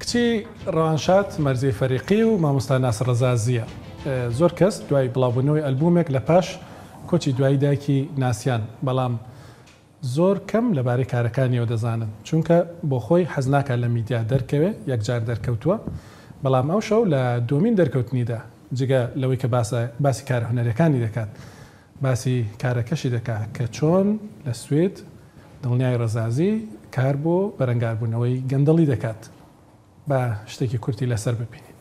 کچی ڕەوانشاد مەرزیەی فەریقی و مامۆستا ناسر ڕەزازییە. زۆر کەس دوای بڵاوبوونەوەی ئەلبوومێک لە پاش کۆچی دوایی دایکی ناسیان، بەڵام زۆر کەم لەبارەی کارەکانیەوە دەزانن، چونکە بۆخۆی حەز ناکات لە میدیا دەرکەوێ، یەکجار دەرکەوتووە، بەڵام ئەو شەو لە دووەمین دەرکەوتنیدا جگە لەوەی کە باسی کارە هونەریەکانی دەکات، باسی کارەکەشی دەکات کە چۆن لە سوید دڵنیای ڕەزازی کار بۆ بەرەنگاربوونەوەی گەندەڵی دەکات. با شتێکی کورتی لەسەر ببینین.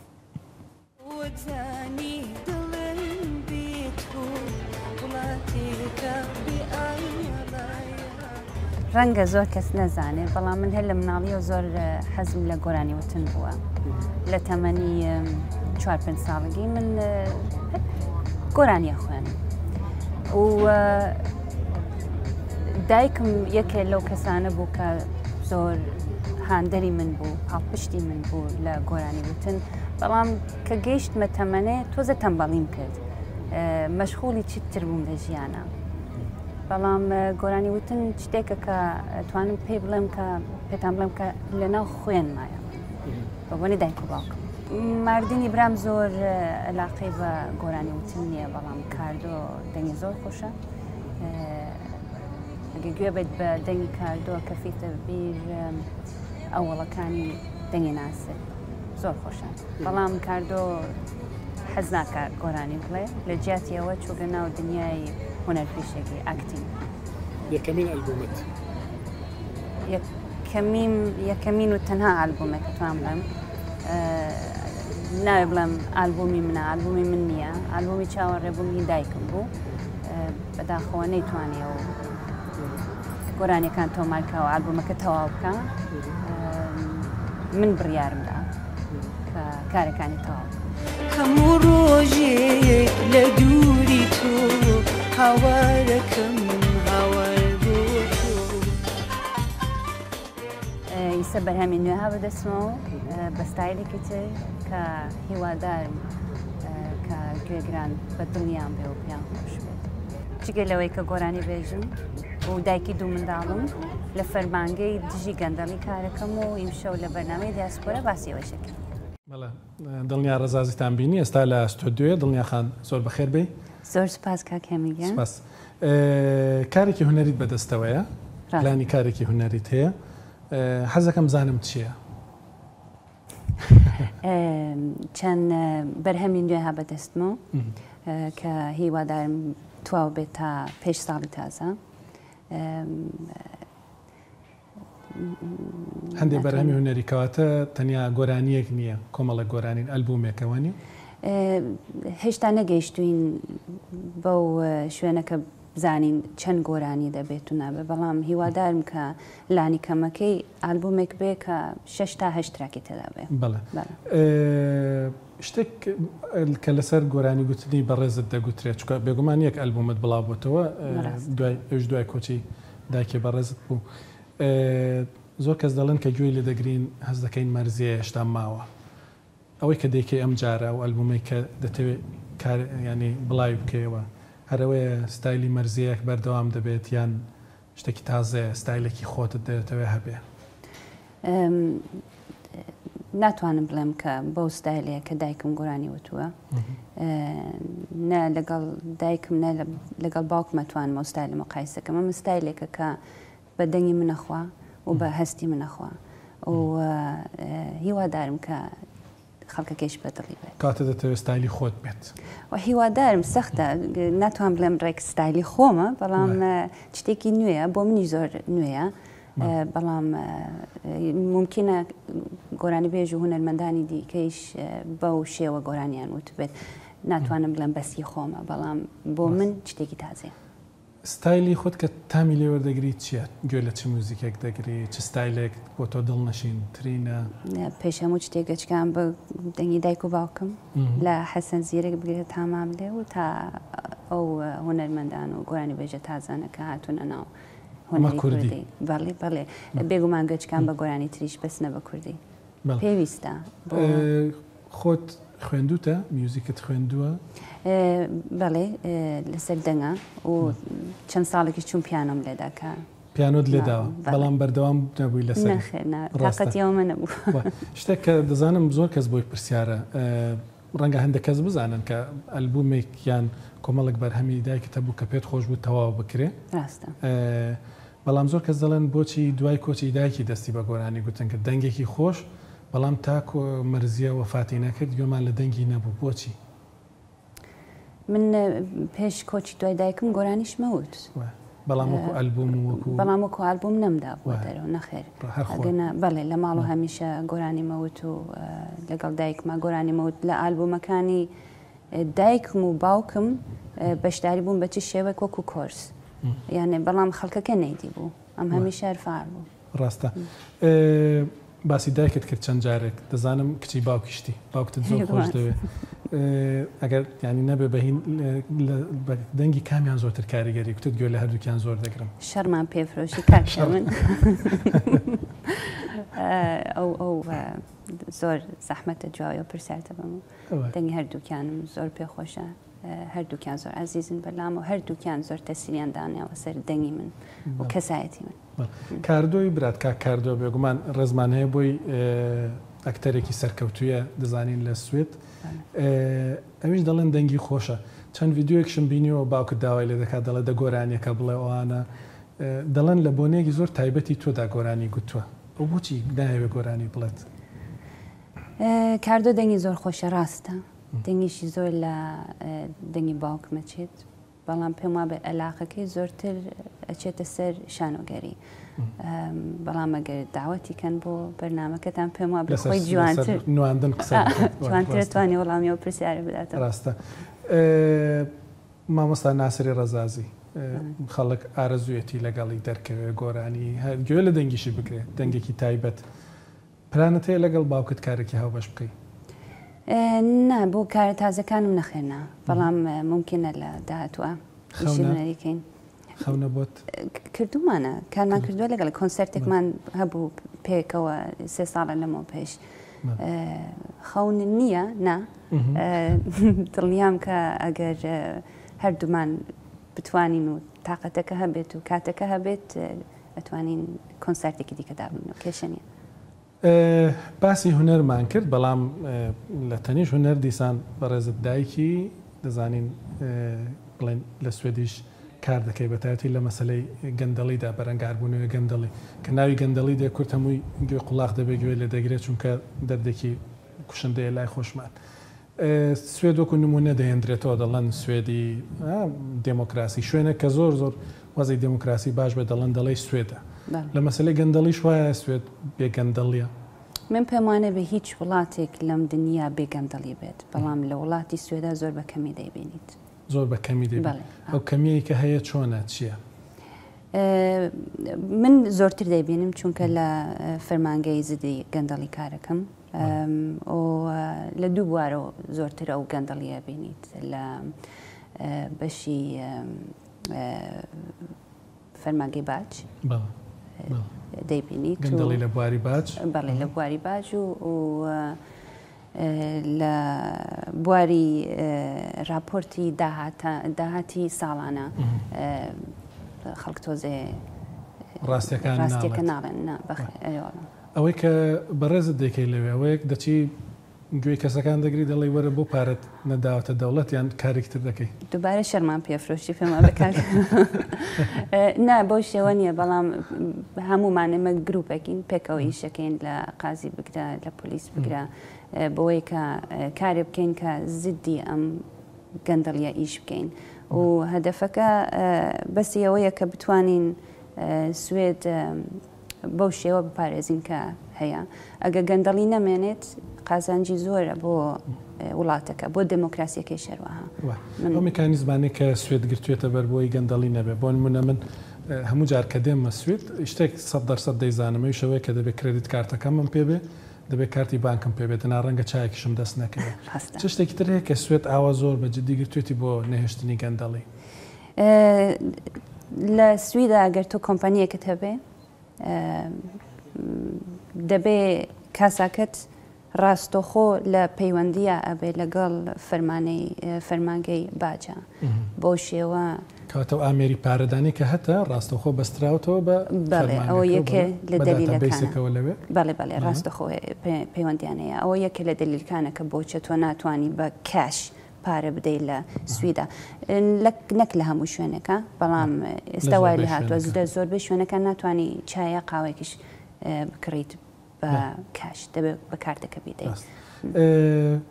ڕەنگە زۆر کەس نەزانێ بەڵام من هەر لە مناڵیەوە زۆر حەزم لە گۆرانی وتن بووە لە تەمەنی چوار پێنج ساڵگی من گۆرانیە خوێنم و دایکم یەکێ لەو کەسانە بوو کە زۆر هاندەری من بوو پاڵپشتی من بوو لە گۆرانی وتن بەڵام کە گەیشتمە تەمەنێ تۆزە تەمبەڵیم کرد مەشغوڵی چتر بووم لە ژیانە بەڵام گۆرانی وتن شتێکە کە توانم پێی بڵێم کە پێتان بڵێم کە لەناو خوێنمایە بە بۆنی دایک و باوکم. ماردینی برام زۆر علاقەی بە گۆرانی وتن نییە بەڵام کاردۆ دەنگی زۆر خۆشە ئەگە گوێ بێت بە دەنگی کاردۆ کەفیتە بیر ئەوەڵەکانی دەنگی ناسر زۆر خۆشە بەڵام کاردۆ حەز ناکە گۆرانی بڵێ لە جیاتی ئەوە چووگە ناو دنیای هونەرپیشەگی acting. یەکەمین ئەلبومت؟ یەکەمین یەکەمین و تەنها ئالبومێک توان بڵێم ناوێ بڵێم ئالبومی منە ئالبومی من نییە ئالبومی چاوەڕێبوونی دایکم بوو بەداخەوە نەیتوانی ئەو گۆرانیەکان تۆمارکە و ئالبومەکە تەواو بکە من بڕیارمدا کە کارەکانی تەواو هەموو ڕۆژێ لە دووری تۆ هاوارەکەم هاوار بۆ تۆ. ئیسە بەرهەمی نوێ ها بەدەستمەوە بە ستایلێکی تر کە هیوادارم کە گوێگران بە دڵیان بێ و پێیان خۆش بێت. جگە لەوەی کە گۆرانی بێژم و دایکی دوو منداڵم لە فەرمانگەی دژی گەندەڵی کارەکەم و ئیمشەو لە بەرنامەی دیاسپۆرا باسی ئەوەیش ئەکەین. بەڵێ دڵنیا ڕەزازیتان بینی ئێستا لە ستۆدیۆیە دڵنیا خان زۆر بەخێر بێی. زۆر سوپاس کاک هێمن گیان. سوپاس. کارێکی هونەریت بەدەستەوەیە پلانی کارێکی هونەریت هەیە حەزەکەم بزانم چییە؟ چەند بەرهەمی نوێ ها بەدەستمەوە کە هیوادارم تواو بێت تا پێش ساڵی تازە. هەندێک بەرهەمی هونەری کەواتە تەنیا گۆرانییەک نییە کۆمەڵە گۆرانین ئەلبومێکە وانی؟ هێشتا نەگەیشتوین بەو شوێنە کە بزانین چەند گۆرانی دەبێت و نابێت بەڵام هیوادارم کە لانی کەمەکەی ئالبومێک بێ کە شەش تا هەشت track ی تێدا بێ. بەڵێ شتێک کە لەسەر گۆرانی گوتنی بەڕێزت دەگوترێت چونکە بێگومان یەک ئەلبومت بڵاو بۆتەوە دوای ئەویش دوای کۆچی دایکی بەڕێزت بوو زۆر کەس دەڵێن کە گوێی لێ دەگرین هەست دەکەین مەرزیە هێشتا ماوە ئەوەی کە دەیکەی ئەم جارە ئەو ئەلبومەی کە دەتەوێ کار یانی بڵاوی بکەیەوە هەر ئەوەیە ستایلی مەرزیەک بەردەوام دەبێت یان شتێکی تازەیە ستایلێکی خۆتت دەتەوێ هەبێ؟ ناتوانم بڵێم کە بەو ستایلەیە کە دایکم گۆرانی وتووە نە لەگەڵ دایکم نە لەگەڵ باوکم ئەتوانم ئەو ستایلە مقایسەکەم ئەمە ستایلێکە کە بە دەنگی منەخوا و بە هەستی منەخوا و هیوادارم کە خەڵکەکەیش بە دڵی بێت. کاتە دەتەوێت ستایلی خۆت بێت؟ و هیوادارم سەختە ناتوان بڵێم ڕێک ستایلی خۆمە بەڵام شتێکی نوێیە بۆ منی زۆر نوێیە بەڵام ممکنە گۆرانی بێژ و هونەرمەندانی دیکەیش بەو شێوە گۆرانیان وتبێت ناتوانم بڵێم بەسی خۆمە بەڵام بۆ من شتێکی تازەیە. ستایلی خۆت کە تامی لێ وەردەگری چیە؟ گوێ لە چ موزیکێک دەگری؟ چ ستایلێک بۆ تۆ دڵنشین ترینە؟ پێش هەموو شتێک گەچکان بە دەنگی دایک و باوکم لە حەسەن زیرەک بگرە تا ماملێ و تا ئەو هونەرمەندان و گۆرانی بێژە تازانە کە هاتوونە ناو هونەری کوردی. بەڵێ بەڵێ بێگومان گەچکان بە گۆرانی تریش بەس نە بە کوردی پێویستە. خۆت خوێندوتە؟ میوزیکت خوێندووە؟ بەڵێ لەسەر دەنگە و چەند ساڵێکیش چووم پیانۆم لێدا کە. پیانۆت لێداوە بەڵام بەردەوام نەبووی لەسەر تاقەتی ئەومە نەبوو. شتێک کە دەزانم زۆر کەس بۆی پرسیارە ڕەنگە هەندێک کەس بزانن کە ئەلبومێک یان کۆمەڵێک بەرهەمی دایکت هەبوو کە پێت خۆش بوو تەواو بکرێ ڕاستە. بەڵام زۆر کەس دەڵێن بۆچی دوای کۆچی دایکی دەستی بە گۆرانی گوتن کرد دەنگێکی خۆش بەڵام تا مەرزیە وەفاتی نەکرد گوێمان لە دەنگی نەبوو بۆچی؟ من پێش کۆچی دوای دایکم گۆرانیش مەوت بەڵام وەکو ئەلبوم وەکو بەڵام وەکو ئالبوم نەمدا بۆ دەرەوە نەخێر ئەگەنا بەڵێ لە ماڵ و هەمیشە گۆرانی مەوت و لەگەڵ دایکما گۆرانی مەوت لە ئالبومەکانی دایکم و باوکم بەشداری بوون بە چ شێوەیەک وەکو کۆرس یانێ بەڵام خەڵکەکە نەیدی بوو ئەم هەمیشە فعال بوو. ڕاستە باسی دایکت کرد چەند جارێک دەزانم کچی باوکیشتی باوکتت زۆر خۆش دەوێت ئەگەر ینی نەبێ بەهین دەنگی کامیان زۆرتر کاریگەری کوتت گوێ لە هەردووکیان زۆر دەگرم شەرمان پێفرۆشی کاک من ئەو ئەو زۆر زەحمەتە جوابی پرسیارتە بەم دەنگی هەردووکیانم زۆر پێخۆشە هەردووکیان زۆر ئازیزن بەلام و هەردووکیان زۆر تەسیریان داناوە سەر دەنگی من و کەسایەتی من. کاردۆی برات کاک کاردۆ بێگومان ڕێزمان هەیە بۆی ئەکتەرێکی سەرکەوتوویە دەزانین لە سوید ئەویش دەڵێن دەنگی خۆشە چەند ڤیدیۆیەکشم بینیوە باوکت داوای لێ دەکات دەڵێ دە گۆرانیەکە بڵێ ئەوانە دەڵێن لە بۆنەیەکی زۆر تایبەتی تۆدا گۆرانی گوتووە ئەو بۆچی نایەوێ گۆرانی بڵێت؟ کاردۆ دەنگی زۆر خۆشە ڕاستە دەنگیشی زۆر لە دەنگی باوکم ئەچێت بەڵام پێم وابێ ئەلاقەکەی زۆرتر ئەچێتە سەر شانۆگەری بەڵام ئەگەر داوەتی کەن بۆ بەرنمەکەتان پێم وابێ خۆی جوانتر نواندن قسە جوانتر توانی وەڵامی ئەو پرسیارە بداتەوە ڕاستە مامۆستا ناسری ڕەزازی خەڵک ئارەزوویەتی لەگەڵی دەرکەوێ گۆرانی گوێ لە دەنگیشی بگرێت دەنگێکی تایبەت پلانت هەیە لەگەڵ باوکت کارێکی هاوبەش بکەی؟ نا بۆ کارە تازەکانم نەخێر نا بەڵام مومکینە لە داهاتووە ئیشی هونەری کەین. خەونە بۆت؟ کردومانە کارمان کردووە لەگەڵ کۆنسەرتێکمان هەبوو پێکەوە سێ ساڵە لەمەوە پێش خەون نییە نا دڵنیام کە ئەگەر هەردوومان بتوانین و تاقەتەکە هەبێت و کاتەکە هەبێت ئەتوانین کۆنسارتێکی دیکە دابنین کێشە نیە. باسی هونەرمان کرد بەڵام لە تەنیش هونەر دیسان بەڕێزت دایکی دەزانین بڵێن لە سوێدیش کار دەکەی بەتایبەتی لە مەسەلەی گەندەڵیدا بەرەنگاربوونەوەی گەندەڵی کە ناوی گەندەڵی دێ کورد هەمووی گوێ قوڵاخ دەبێ گوێ لێ دەگرێت چونکە دەردێکی کوشندەیە لای خۆشمان سوێد وەکو نموونە دەهێندرێتەوە دەڵێن سوێدی دێمۆکراسی شوێنێک کە زۆر زۆر وەزعی دێمۆکراسی باش بێت دەڵێن دەڵێی سوێدە. لە مەسەلەی گەندەڵیش وایە سوێد بێ گەندەڵیە؟ من پێم وانەبێ هیچ وڵاتێک لەم دنیا بێ گەندەڵی بێت بەڵام لە وڵاتی سوێدا زۆر بە کەمی دەیبینیت. زۆر بە کەمی دەیبینیت. ئەو کەمیەی کە هەیە چۆنە چیە؟ من زۆرتر دەیبینم چونکە لە فەرمانگەی زدی گەندەڵی کارەکەم. لە دوو بوارەوە زۆرتر ئەو گەندەڵیە بینیت لە بەشی فەرمانگەی باج دەیبینیت گەندەڵی لە بواری باج بەڵێ لە بواری باج و لە بواری راپۆرتی داهاتی ساڵانە خەڵک تۆزێ ڕاستیەکە ناڵێن نا بەخێر ئەوەی کە بەڕێزت دەیکەی لەوێ ئەوەیەک دەچی گوێی کەسەکان دەگری دەڵێی وەرە بۆ پارەت نەداوەتە دەوڵەت یان کارێکی تر دەکەی؟ دووبارە شەرمان پێ فرۆشتی پێم وابێ کاک نا بەو شێوە نییە بەڵام هەموومان ئێمە گروپێکین پێکەوە ئیشەکەین لە قازی بگرە لە پۆلیس بگرە بۆی کە کارێ بکەین کە زدی ئەم گەندەڵیە ئیش بکەین و هەدەفەکە بەسی ئەوەیە کە بتوانین سوێد بەو شێوە بپارێزین کە هەیە. ئەگە گەندەڵی نەمێنێت قازانجی زۆرە بۆ وڵاتەکە، بۆ دێمۆکراسییەکەیش هەروەها. ئەو میکانیزمانەی کە سوێد گرتوویەتە بەر بۆی گەندەڵی نەبێت، بۆ نموونە من هەموو جار کە دێمە سوید شتێک 100% دەیزانم ئەویش ئەوەیە کە دەبێت credit کارتەکەمم پێ بێ، دەبێت کارتی بانکم پێ بێت دەنا ڕەنگە چایەکیشم دەست نەکەوێت. چ شتێکی تر هەیە کە سوێد ئاوا زۆر بە جدی گرتوویەتی بۆ نەهێشتنی گەندەڵی؟ لە سویدا ئەگەر تۆ کۆمپانیەکت هەبێ دەبێ کاساکەت ڕاستەوخۆ لە پەیوەندییا ئەبێ لەگەڵ فەرمانەی فەرمانگەی باجە بەو شێوە. کەواتە ئەو ئامێری پارەدانەی کە هەتە ڕاستەوخۆ بەستراوەتەوە بە بەڵێ ئەوە فەرمانگەکەوە یەکێ بەڵێ لە بە دەلیلەکانە. داتابەیسێکەوە لەوێ؟ بەڵێ بەڵێ بەڵێ. ڕاستەخۆ پەیوەندیان هەیە ئەوە یەکێ لە دەلیلکانە کە بۆچە تۆ ناتوانی بە کاش پارە بدەی لە سویدا نەک لە هەموو شوێنێکە بەڵام ئێستا وای لێ هاتووە لە زۆربەی شوێنەکان ناتوانی چایە قاوەیەکیش بکڕیت بە کاش دەبێت بە کارتەکە بیدەیت.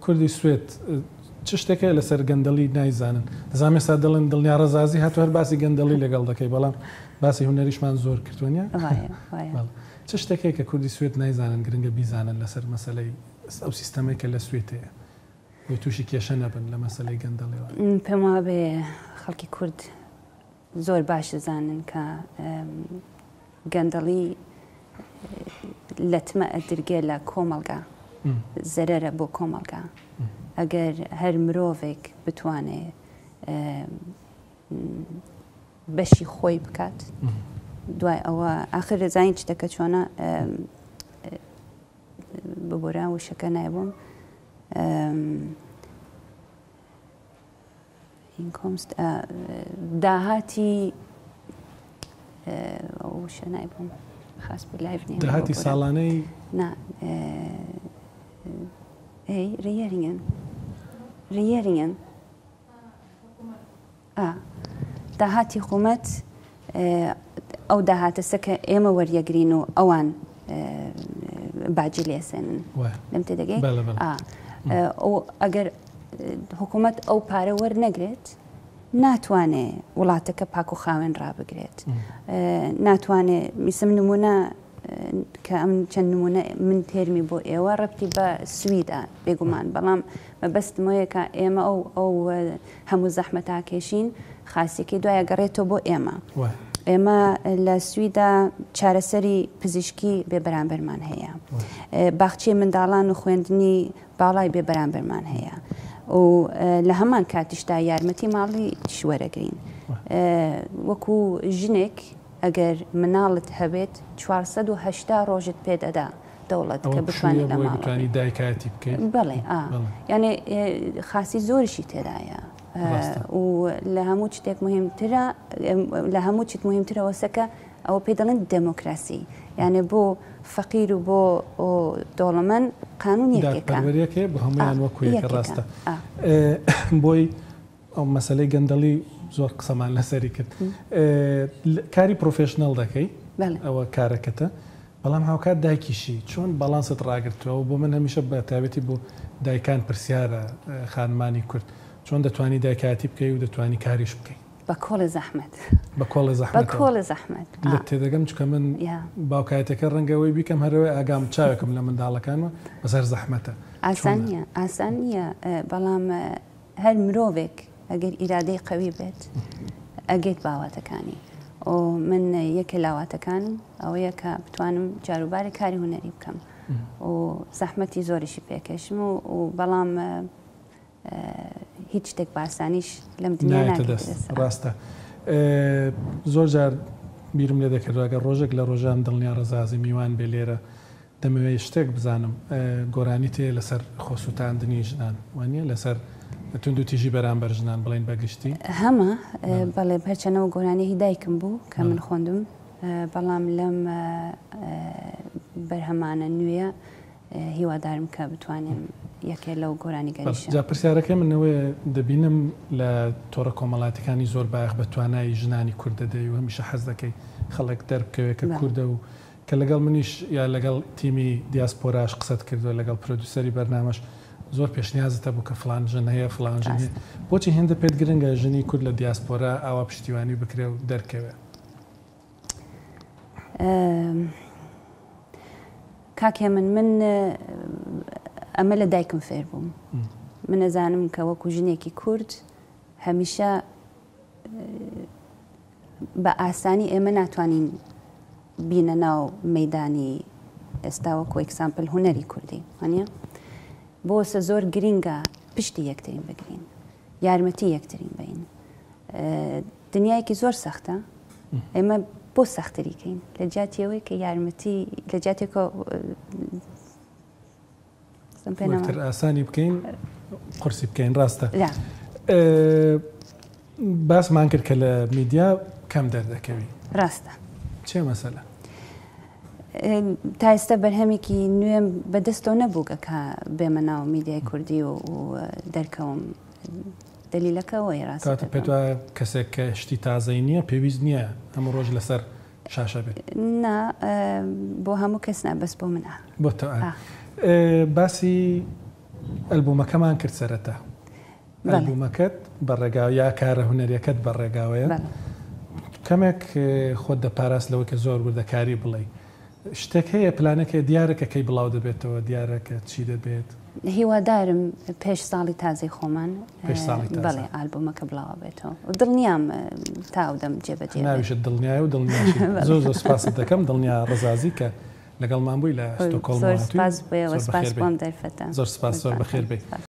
کوردی سوێد چ شتێک هەیە لەسەر گەندەڵی نایزانن؟ دەزانم ئێستا دەڵێن دڵنیا ڕەزازی هاتوو هەر باسی گەندەڵی لەگەڵ دەکەی بەڵام باسی هونەریشمان زۆر کردووە نیە؟ چ شتێک هەیە کە کوردی سوێد نایزانن گرنگە بیزانن لەسەر مەسەلەی ئەو سیستەمەی کە لە سوێد هەیە بۆی تووشی کێشە نەبن لە مەسەلەی گەندەڵیەوە؟ پێم وابێ خەڵکی کورد زۆر باش دەزانن کە گەندەڵی لەتمە ئەدرگێ لە کۆمەڵگا زەرەرە بۆ کۆمەڵگا ئەگەر هەر مرۆڤێک بتوانێ بەشی خۆی بکات دوای ئەوە ئاخر دەزانین شتەکە چۆنە ببورە وشەکە نایبووم Inkomst داهاتی وشە نایبووم خاس بوو لایڤ نییە داهاتی ساڵانەی نا ئەی regeringen regeringen ئا داهاتی حکومەت ئەو داهاتەسە کە ئێمە وەریەگرین و ئەوان باجی لێسێنن لەم تێدەگەی ئەگەر حکوومەت ئەو پارە وەرنەگرێت ناتوانێ وڵاتەکە پاک و خاوێن ڕابگرێت ناتوانێ میسم نمونە کە ئەم چەند نمونە من تێرمی بۆ ئێوە ڕەبتی بە سویدە بێگومان بەڵام مەبەستمەوەیە کە ئێمە ئەو ئەو هەموو زەحمەتاکێشین خاسیەکەی دوای گەڕێتەوە بۆ ئێمە ئێمە لە سویدا چارەسەری پزیشکی بێ بەرامبەرمان هەیە باخچەی منداڵان و خوێندنی باڵای بێ بەرامبەرمان هەیە و لە هەمان کاتیشدا یارمەتی ماڵی شوەرەگرین وەکو ژنێک ئەگەر مناڵت هەبێت 480 ڕۆژت پێدەدا دەوڵەت کە بتوانێت لە ماڵ دایکایەتی بکەیت بەڵێ ئا یانێ خاسی زۆرشی تێدایە و لە هەموو شتێک مهمترە لە هەموو چیت مهمترە وەسەکە ئەوە پێی دەڵێن دێمۆکراسی یانێ بۆ فەقیر و بۆ دەوڵەمەند قانون یەکێکە دادپەروەریەک هەیە بۆ هەموویان وەکو یەکە ڕاستە بۆی ئەو مەسەلەی گەندەڵی زۆر قسەمان لەسەری کرد کاری پرۆفێشنەڵ دەکەی ئەوە کارەکەتە بەڵام هاوکات دایکیشی چۆن باڵانست ڕاگرتووە بۆ من هەمیشە بە تایبەتی بۆ دایکان پرسیارە خانمانی کورد چۆن دەتوانی دایکایەتی بکەی و دەتوانی کاریش بکەی؟ بە کۆڵێ زەحمەت. بە کۆڵێ زەحمەتەوە. بە کۆڵێ زەحمەت. لێت تێدەگەم چونکە من باوکایەتیەکە ڕەنگە ئەوەی بیکەم هەر ئەوەی ئاگام چاوێکم لە منداڵەکانمە بەس هەر زەحمەتە. ئاسان نییە ئاسان نییە بەڵام هەر مرۆڤێک ئەگەر ئیرادەی قەوی بێت ئەگەیت بە ئاواتەکانی و من یەکێ لە ئاواتەکانم ئەوەیە کە بتوانم جاروبارێ کاری هونەری بکەم و زەحمەتی زۆریشی پێکێشم و بەڵام هیچ شتێک بە ئاسانیش لەم دنیا نایەتە دەست. ڕاستە زۆر جار بیرم لێ دەکردەوە گەر ڕۆژێک لە ڕۆژان دڵنیا ڕەزازی میوان بێ لێرە دەمەوێت شتێک بزانم گۆرانیت هەیە لەسەر خۆسووتاندنی ژنان وانییە لەسەر توندوتیژی بەرامبەر ژنان بڵێین بە گشتی؟ هەمە بەڵێ هەرچەنە ئەو گۆرانیە هی دایکم بوو کە من خوندم بەڵام لەم بەرهەمانە نوێیە هیوادارم کە بتوانم یەکێ لەو گۆرانیگەریشە. جا پرسیارەکەی من ئەوەیە دەبینم لە تۆڕە کۆمەڵاتیەکانی زۆر بایەخ بە توانای ژنانی کورد دەدەی و هەمیشە حەز دەکەی خەڵک دەربکەوێت کە کوردە و کە لەگەڵ منیش یا لەگەڵ تیمی دیاسپۆراش قسەت کردووە لەگەڵ پرۆدیوسەری بەرنامەش زۆر پێشنیازت هەبوو کە فڵان ژن هەیە فڵان ژن هەیە بۆچی هێندە پێت گرنگە ژنی کورد لە دیاسپۆرا ئاوا پشتیوانی بکرێ و دەرکەوێ؟ کاک هێمن من ئەمە لە دایکم فێر بووم من ئەزانم کە وەکو ژنێکی کورد هەمیشە بە ئاسانی ئێمە ناتوانین بینە ناو مەدانی ئێستا وەکو example هونەری کوردی وانە بۆسە زۆر گرینگە پشتی یەکترین بگرین یارمەتی یەکترین بین دنیایەکی زۆر سەختە ئێمە بۆ سەختری کەین لە جیاتیەوەی کە یارمەتی لە جیاتێکە. قسەم پێ نەما. وەکتر ئاسانی بکەین قورسی بکەین ڕاستە. باسمان کرد کە لە میدیا کەم دەردەکەوی. ڕاستە. چێ مەسەلە؟ تا ئێستا بەرهەمێکی نوێم بەدەستەوە نەبووگە کە بێمە ناو میدیای کوردی و دەرکەوم دەلیلەکە ئەوەیە ڕاست. کەواتە پێت وایە کەسێک کە شتی تازەی نییە پێویست نییە هەموو ڕۆژ لەسەر شاشە بێت؟ نا بۆ هەموو کەس نا بەس بۆ من ئا. بۆ تۆ ئا. باسی ئەلبوومەکەمان کرد سەرەتا. ئەلبوومەکەت بە ڕێگا یا کارە هونەریەکەت بە ڕێگاوەیە. کەمێک خۆت دەپاراست لەوەی کە زۆر وردەکاری بڵێی. شتێک هەیە پلانێک هەیە دیارە کە کەی بڵاو دەبێتەوە دیارە کە چی دەبێت؟ هیوادارم پێش ساڵی تازەی خۆمان پێش ساڵی تازە بەڵێ ئالبومەکە بڵاوە بێتەوە و دڵنیام تا ئەو دەم جێبەجێ بێت. ناویشت دڵنیایە و دڵنیاشی. زۆر زۆر سپاست دەکەم دڵنیا ڕەزازی کە لەگەڵمان بووی لە ستۆکۆڵمەوە زۆر هاتووی. سپاس بۆ ئێوە زۆر سپاس بەخێر بۆ بێی. ئەم دەرفەتە. زۆر سپاس زۆر قوربانتان بەخێر بێی. سپاس.